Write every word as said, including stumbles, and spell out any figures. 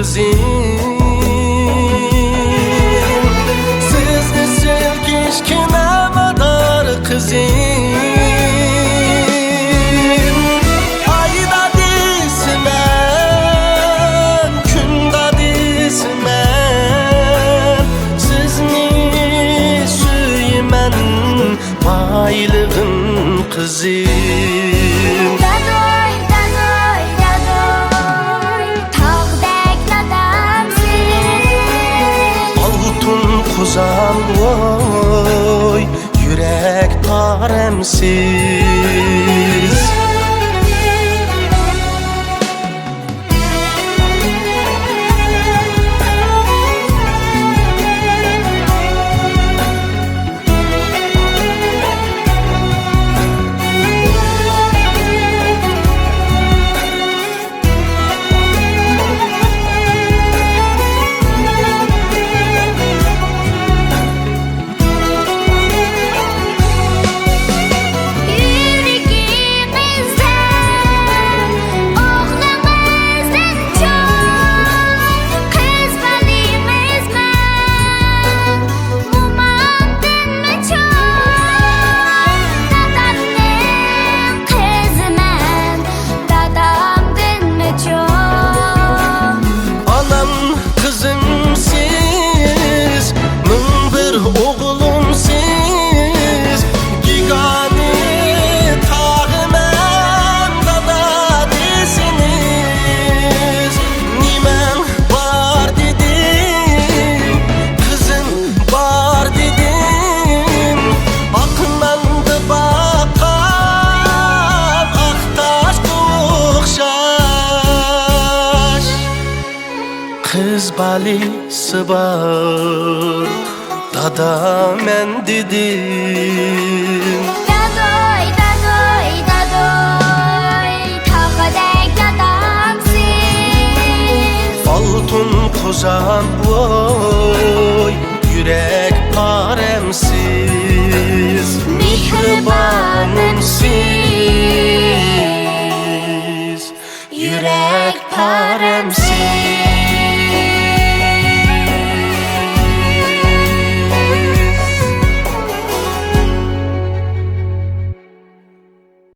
قىزىم، سىز ئېسىل كىچكىنە مادار قىزىم. ئاي دادىسىمەن، كۈن دادىسىمەن، سىزنى سۆيىمەن، بايلىقىم قىزىم. داداي، داداي، داداي، تاغدەك دادامسىز. ئالتۇن قوزام، ۋوي، يۈرەك پارەمسىز. يۈرىكىڭىزدە ئوغلىڭىزدىن چوڭ، قىز بالىڭىزمەن، مومامدىنمۇ چوڭ، دادامنىڭ قىزىمەن، دادامدىنمۇ چوڭ. ئانام قىزىمسىز، مىڭ بىر ئوغلۇمسىز، بىگانە تاغىمەن دادا دېسىڭىز. نېمەڭ بار دېدىم، قىزىم بار دېدىم، ئاق ناندا باققان ئاق تاشقا ئوخشاش. قىز بالىسى بار دادا مەن دېدىم. داداي، داداي، داداي، تاغدەك دادامسىز. ئالتۇن قوزام، ۋوي، يۈرەك پارەمسىز، مېھرىبانىمسىز. يۈرەك پارەمسىز.